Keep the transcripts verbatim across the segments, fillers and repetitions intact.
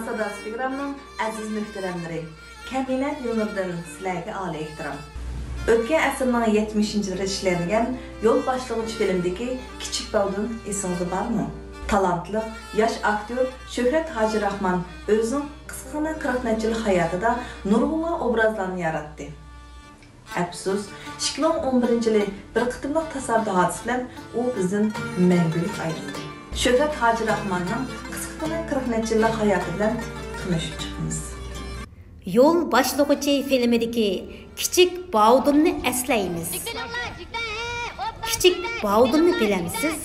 ساداسى پروگراممىنىڭ ئەزىز مۆھتەرەملىرى، كەمىنە دىلنۇردىن سىلەرگە ئالىي ئېھتىرام. ئۆتكەن ئەسىرنىڭ يەتمىشىنچى يىللىرى ئىشلەنگەن يول باشلىغۇچى فىلىمدىكى كىچىك باۋدۇن ئېسىڭىزدە بارمۇ؟ تالانتلىق ياش ئاكتيور شۆھرەت ھاجى راخمان ئۆزىنىڭ قىسقىغىنە قىرىق نەچچە يىل ھاياتىدا نۇرغۇنلىغان ئوبرازلارنى ياراتتى. ئەپسۇس، ئىككى مىڭ ئون بىرىنچى يىلى بىر قېتىملىق تاسادىپ ھادىسە بىلەن ئۇ بىزدىن مەڭگۈلۈك ئايرىلدى. شۆھرەت ھاجى راخماننىڭ قىسقىغىنە قىرىق نەچچە يىللىق ھاياتى بىلەن تونۇشۇپ چىقىمىز. يول باشلىغۇچى فىلىمىدىكى كىچىك باۋدۇننى ئەسلەيمىز. كىچىك باۋدۇننى بىلەمسىز؟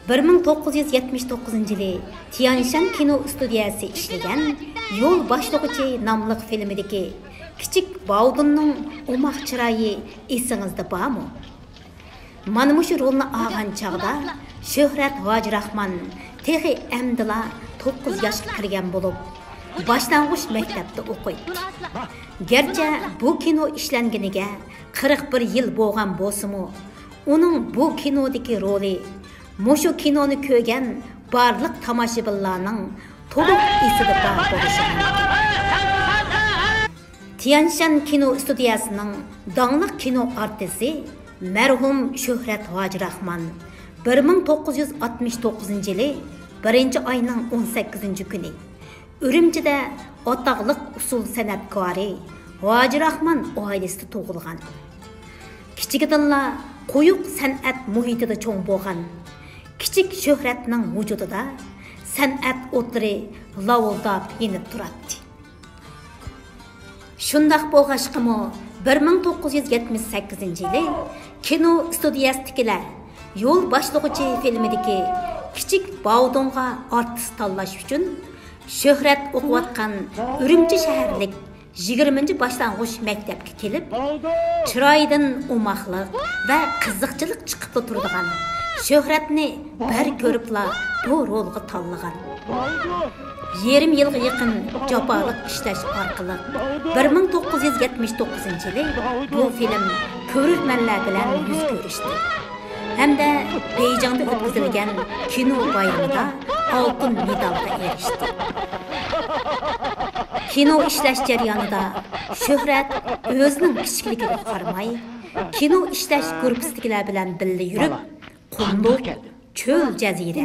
بىر مىڭ توققۇز يۈز يەتمىش توققۇزىنچى يىلى تيەنشەن كىنو ئىستۇدىيەسى ئىشلىگەن يول باشلىغۇچى ناملىق فىلىمىدىكى كىچىك باۋدۇننىڭ ئوماق چىرايى ئېسىڭىزدە بارمۇ؟ مانا مۇشۇ رولنى ئالغان چاغدا شۆھرەت ھاجى راخمان تېخى ئەمدىلا توققۇز ياشقا كىرگەن بولۇپ، باشلانغۇچ مەكتەپتە ئوقۇيتتى. گەرچە بۇ كىنو ئىشلەنگىنىگە قىرىق بىر يىل بولغان بولسىمۇ، ئۇنىڭ بۇ كىنودىكى رولى مۇشۇ كىنونى كۆرگەن بارلىق تاماشىبىنلارنىڭ تولۇق ئېسىدە بار بولۇشى مۇمكىن. تيەنشەن كىنو ئىستۇدىيەسىنىڭ داڭلىق كىنو ئارتىسى مەرھۇم شۆھرەت ھاجى راخمان بىر مىڭ توققۇز يۈز ئاتمىش توققۇزىنچى يىلى بىرىنچى ئاينىڭ ئون سەككىزىنچى كۈنى ئۈرۈمچىدە ئاتاقلىق ئۇسسۇل سەنئەتكارى ھاجى راخمان ئائىلىسىدە تۇغۇلغان. كىچىكىدىنلا قويۇق سەنئەت مۇھىتىدا چوڭ بولغان كىچىك شۆھرەتنىڭ ۋۇجۇدىدا سەنئەت ئوتلىرى لاۋۇلداپ يېنىپ تۇراتتى. شۇنداق بولغاچقىمۇ، بىر مىڭ توققۇز يۈز يەتمىش سەككىزىنچى يىلى كىنو ئىستۇدىيەسىدىكىلەر يول باشلىغۇچى فىلىمىدىكى كىچىك باۋدۇنغا ئارتىس تاللاش ئۈچۈن شۆھرەت ئوقۇۋاتقان ئۈرۈمچى شەھەرلىك يىگىرمىنچى باشلانغۇچ مەكتەپكە كېلىپ، چىرايىدىن ئوماقلىق ۋە قىزىقچىلىق چىقىپلا تۇرىدىغان شۆھرەتنى بىر كۆرۈپلا بۇ رولغا تاللىغان. يېرىم يىلغا يېقىن جاپالىق ئىشلەش ئارقىلىق، بىر مىڭ توققۇز يۈز يەتمىش توققۇزىنچى يىلى بۇ فىلىم كۆرۈرمەنلەر بىلەن يۈز كۆرۈشتى ھەمدە بېيجىڭدا ئۆتكۈزۈلگەن كىنو بايرىمىدا ئالتۇن مېدالغا ئېرىشتى. كىنو ئىشلەش جەريانىدا شۆھرەت ئۆزىنىڭ كىچىكلىكىگە قارىماي، كىنو ئىشلەش گۇرۇپپىسىدىكىلەر بىلەن بىللە يۈرۈپ، قۇملۇق، چۆل، جەزىرە،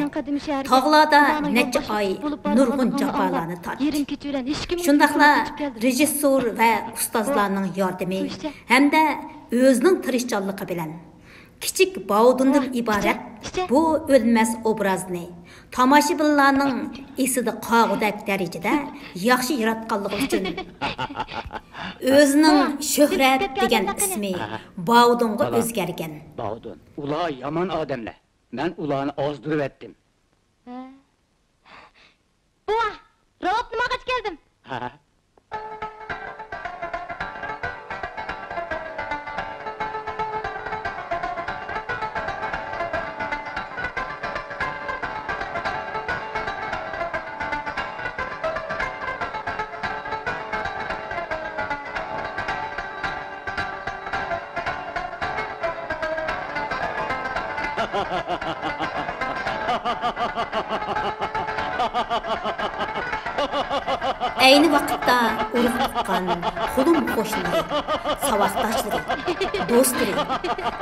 تاغلاردا نەچچە ئاي نۇرغۇن جاپالارنى تارتتى. شۇنداقلا رېژىسسور ۋە ئۇستازلارنىڭ ياردىمى ھەمدە ئۆزىنىڭ تىرىشچانلىقى بىلەن كىچىك باۋدۇندىن ئىبارەت بۇ ئۆلمەس ئوبرازنى تاماشىبىنلارنىڭ ئېسىدە قالغۇدەك دەرىجىدە ياخشى ياراتقانلىقى ئۈچۈن ئۆزىنىڭ شۆھرەت دېگەن ئىسمى باۋدۇنغا ئۆزگەرگەن. باۋدۇن، ئۇلار يامان ئادەملەر. مەن ئۇلارنى ئازدۇرۇۋەتتىم. ھە. بوۋا، راۋابنى ماڭغاچ كەلدىم. ھە. ئەينى ۋاقىتتا ئۇرۇق تۇغقان، قولۇم قوشنىلىرى، ساۋاقداشلىرى، دوستلىرى،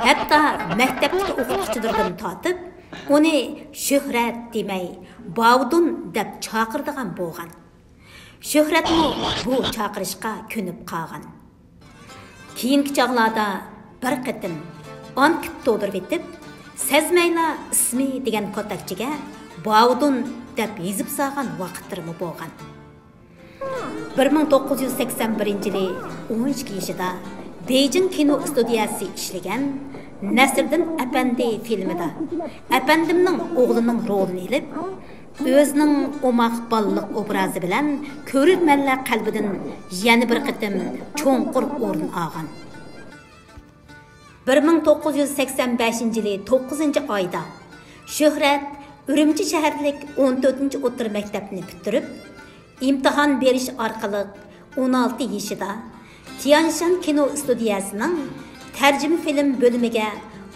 ھەتتا مەكتەپتىكى ئوقۇتقۇچىلىرىدىن تارتىپ، ئۇنى شۆھرەت دېمەي، باۋدۇن دەپ چاقىرىدىغان بولغان. شۆھرەتمۇ بۇ چاقىرىشقا كۆنۈپ قالغان. كېيىنكى چاغلاردا بىر قېتىم ئانكېت تولدۇرۇۋېتىپ، سەزمەيلا ئىسمى دېگەن كوتەكچىگە باۋدۇن دەپ يېزىپ سالغان ۋاقىتلىرىمۇ بولغان. بىر مىڭ توققۇز يۈز سەكسەن بىرىنچى يىلى ئون ئىككى يېشىدا بېيجىڭ كىنو ئىستۇدىيەسى ئىشلىگەن نەسىردىن ئەپەندى فىلىمىدا ئەپەندىمنىڭ ئوغلىنىڭ رولىنى ئېلىپ، ئۆزىنىڭ ئوماق بالىلىق ئوبرازى بىلەن كۆرۈرمەنلەر قەلبىدىن يەنە بىر قېتىم چوڭقۇر ئورۇن ئالغان. بىر مىڭ توققۇز يۈز سەكسەن بەشىنچى يىلى توققۇزىنچى ئايدا شۆھرەت ئۈرۈمچى شەھەرلىك ئون تۆتىنچى ئوتتۇرا مەكتەپنى پۈتتۈرۈپ، ئىمتىھان بېرىش ئارقىلىق ئون ئالتە يېشىدا تيەنشان كىنو ئىستۇدىيەسىنىڭ تەرجىمە فىلىم بۆلۈمىگە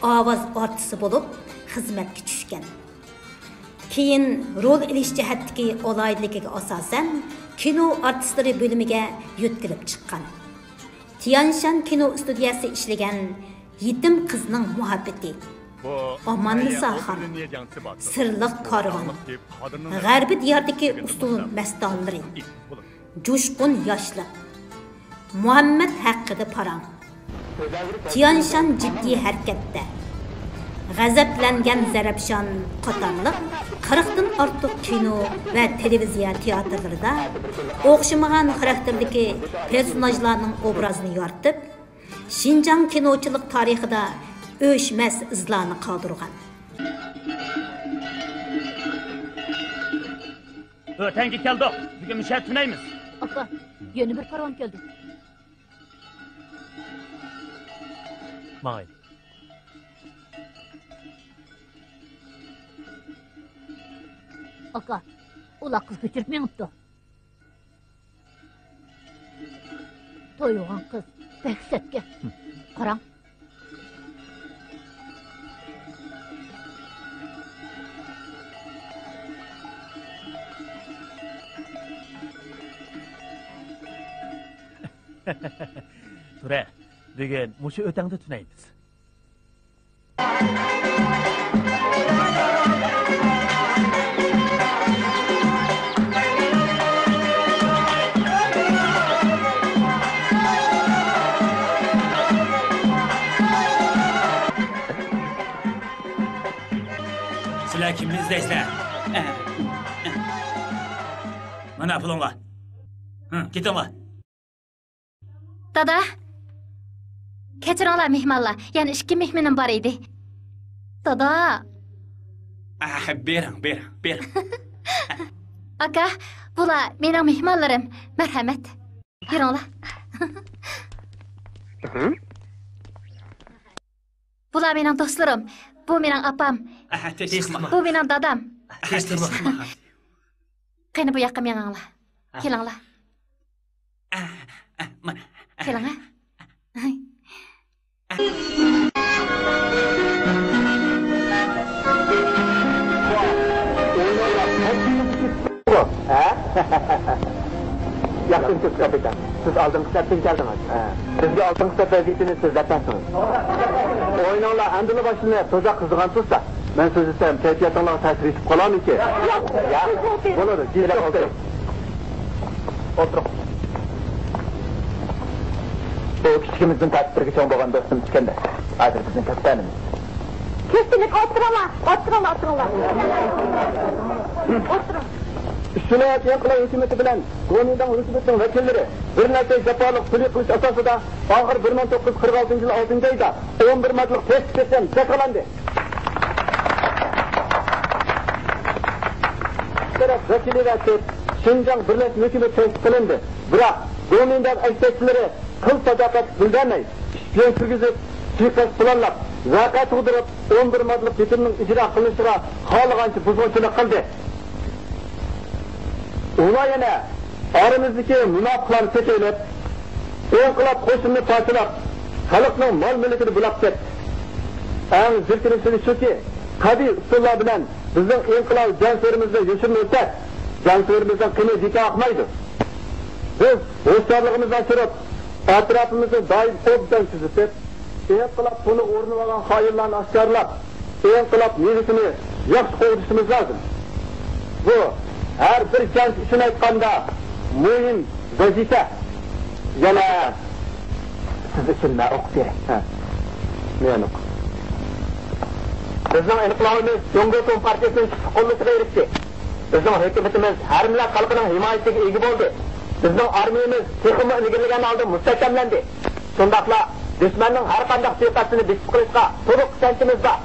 ئاۋاز ئارتىسى بولۇپ خىزمەتكە چۈشكەن. كېيىن رول ئېلىش جەھەتتىكى ئالاھىدىلىكىگە ئاساسەن، كىنو ئارتىسلىرى بۆلۈمىگە يۆتكىلىپ چىققان. تيەنشان كىنو ئىستۇدىيەسى ئىشلىگەن يېتىم قىزنىڭ مۇھەببىتى، ئاماننىسا خان، سىرلىق كارۋان، غەربىي دىياردىكى ئۇسسۇل مەستانىلىرى، جۇشقۇن ياشلىق، مۇھەممەد ھەققىدە پاراڭ، تيەنشان جىددىي ھەرىكەتتە، غەزەپلەنگەن زەرەپشان قاتارلىق قىرىقتىن ئارتۇق كىنو ۋە تېلېۋىزىيە تىياتىرلىرىدا ئوخشىمىغان خاراكتېردىكى پېرسوناژلارنىڭ ئوبرازىنى يارىتىپ، شىنجاڭ كىنوچىلىق تارىخىدا ئۆچمەس ئىزلارنى قالدۇرغان. ئۆتەڭگە كەلدۇق. بۈگۈن مۇشۇ يەردە تۈنەيمىز. ئاكا، يەنە بىر پاراۋان كەلدى. ماڭايلى. ئاكا، ئۇلار قىز كۆچۈرۈپ مېڭىپتۇ. تويۇنغان قىز بەك سەتكە. قاراڭ. تۇرە، بۈگۈن مۇشۇ ئۆتەڭدە تۈنەيمىز. سىلەر كىمنى ئىزدەيسىلەر؟ مانا پۇلۇڭلار. ھە، كېتىڭلار. دادا! كەچۈرۈڭلار مېھمانلار، يەنە ئىككى مېھمىنىم بار ئىدى. دادا! ئاھ، بېرىڭ، بېرىڭ، بېرىڭ. ئاكا، بۇلار مېنىڭ مېھمانلىرىم. مەرھەمەت. يۈرۈڭلار. بۇلار مېنىڭ دوستلىرىم. بۇ مېنىڭ ئاپام. ئاھ، تىنچلىق. بۇ مېنىڭ دادام. ئاھ، تىنچلىق. قېنى، بۇ ياققا مېڭىڭلار. كېلىڭلار. كېلىڭ، ھە. ھە؟ ياخشىمۇسىز، كاپىتان؟ سىز ئالدىنقى سەپتىن كەلدىڭىز. ھە. بىزگە ئالدىنقى سەپ ۋەزىپىنى سۆزلەپ بەرسىڭىز. ئويۇنۇڭلار ئەمدىلا باشلىنىپ، تۇزاق قىزىغان تۇرسا، مەن سۆزلىسەم، كەيپىياتىڭلارغا تەسىر يېتىپ قالارمىكىن؟ ياق، ياق. سىز ئولتۇرۇڭ. بولىدۇ، جىلە ئولتۇرۇڭ. ئولتۇرۇڭ. بۇ كىچىكىمىزدىن تارتىپ بىرگە چوڭ بولغان دوستۇم ئىسكەندەر. ھازىر بىزنىڭ كاپىتانىمىز. كۆپچىلىك ئولتۇرۇڭلار، ئولتۇرۇڭلار، ئولتۇرۇڭلار. ئولتۇرۇڭ. ئۈچ ۋىلايەت ئىنقىلاب ھۆكۈمىتى بىلەن گومىنداڭ ھۆكۈمىتىنىڭ ۋەكىللىرى بىر نەچچە جاپالىق سۈلۈك قىلىش ئاساسىدا ئاخىر بىر مىڭ توققۇز يۈز قىرىق ئالتىنچى يىل ئالتىنچى ئايدا ئون بىر ماددىلىق تەكلىپ بىلەن جازالاندى. تەرەپ ۋەكىلى ۋە شىنجاڭ بىرلەشمە ھۆكۈمىتى تەسىس قىلىندى. بىراق گومىنداڭ ئەشتەكچىلىرى قىل ساداقەت بىلدۈرمەي، ئىش بىلەن كىرگۈزۈپ، سۇيىقەست پىلانلاپ، ۋەقە تۇغدۇرۇپ، ئون بىر ماددىلىق بىتىمنىڭ ئىجرا قىلىنىشىغا خالىغانچە بۇزغۇنچىلىق قىلدى. ئۇلار يەنە ئارىمىزدىكى مۇناپىقلارنى تېپىۋېلىپ، ئىنقىلاب قوشۇنىنى پارچىلاپ، خەلقنىڭ مال-مۈلكىنى بۇلاپ كەتتى. ئەڭ جىركىنىشلىكى شۇكى، قەبىھ ئۇسۇللار بىلەن بىزنىڭ ئىنقىلاب جانسىۋىرىمىزنى يوشۇرۇن ئۆلتۈرۈپ، جانسىۋىرىمىزنىڭ قېنى بىكار ئاقمايدۇ. بىز ھوشيارلىقىمىزنى ئاشۇرۇپ، ئەتراپىمىزنى دائىم ئوبدان كۆزىتىپ، ئىنقىلاب تونىغا ئورىنىۋالغان خائىنلارنى ئاشكارىلاپ، ئىنقىلاب مېۋىسىنى ياخشى قوغدىشىمىز لازىم. بۇ ھەر بىر جەڭچى ئۈچۈن ئېيتقاندا مۇھىم ۋەزىپە. يەنە سىز ئۈچۈن مەن ئوقۇپ بېرەي. ھە. مەن ئوقۇ. بىزنىڭ ئىنقىلابىمىز جۇڭگو كومپارتىيىسىنىڭ كۈچلۈك قوللىشىغا ئېرىشتى. بىزنىڭ ھۆكۈمىتىمىز ھەر مىللەت خەلقىنىڭ ھىمايىسىگە ئىگە بولدى. بىزنىڭ ئارمىيىمىز تېخىمۇ ئىلگىرىلىگەن ھالدا مۇستەھكەملەندى. شۇنداقلا دۈشمەننىڭ ھەر قانداق سۇيىقەستىنى بېسىپ قىلىشقا تولۇق ئىشەنچىمىز بار.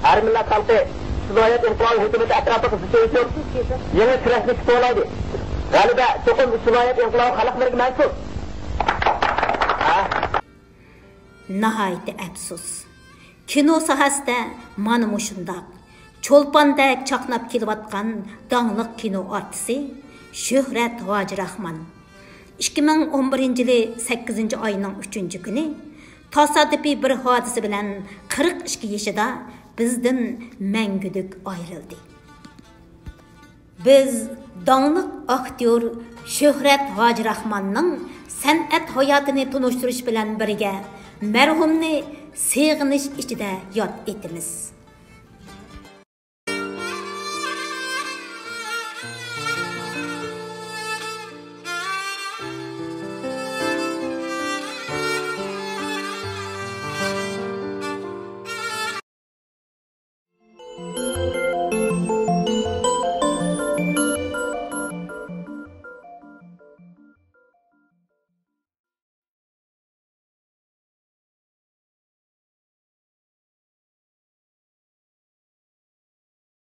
ھەر مىللەت خەلقى ئۈچ ۋىلايەت ئىنقىلابىي ھۆكۈمىتى ئەتراپىغا زىچ ئېلىشىپ، يېڭى كۈرەشنى كۈتۈۋالايلى. غەلىبە چوقۇم ئۈچ ۋىلايەت ئىنقىلابىي خەلقلىرىگە مەنسۇپ. ھە؟ ناھايىتى ئەپسۇس. كىنو ساھەسىدە مانا مۇشۇنداق چولپاندەك چاقناپ كېلىۋاتقان داڭلىق كىنو ئارتىسى شۆھرەت ھاجىراخمان ئىككى مىڭ ئون بىرىنچى يىلى سەككىزىنچى ئاينىڭ ئۈچىنچى كۈنى تاسادىپىي بىر ھادىسە بىلەن قىرىق ئىككى يېشىدا بىزدىن مەڭگۈلۈك ئايرىلدى. بىز داڭلىق ئاكتيور شۆھرەت ھاجىراخماننىڭ سەنئەت ھاياتىنى تونۇشتۇرۇش بىلەن بىرگە، مەرھۇمنى سېغىنىش ئىچىدە ياد ئېتىمىز.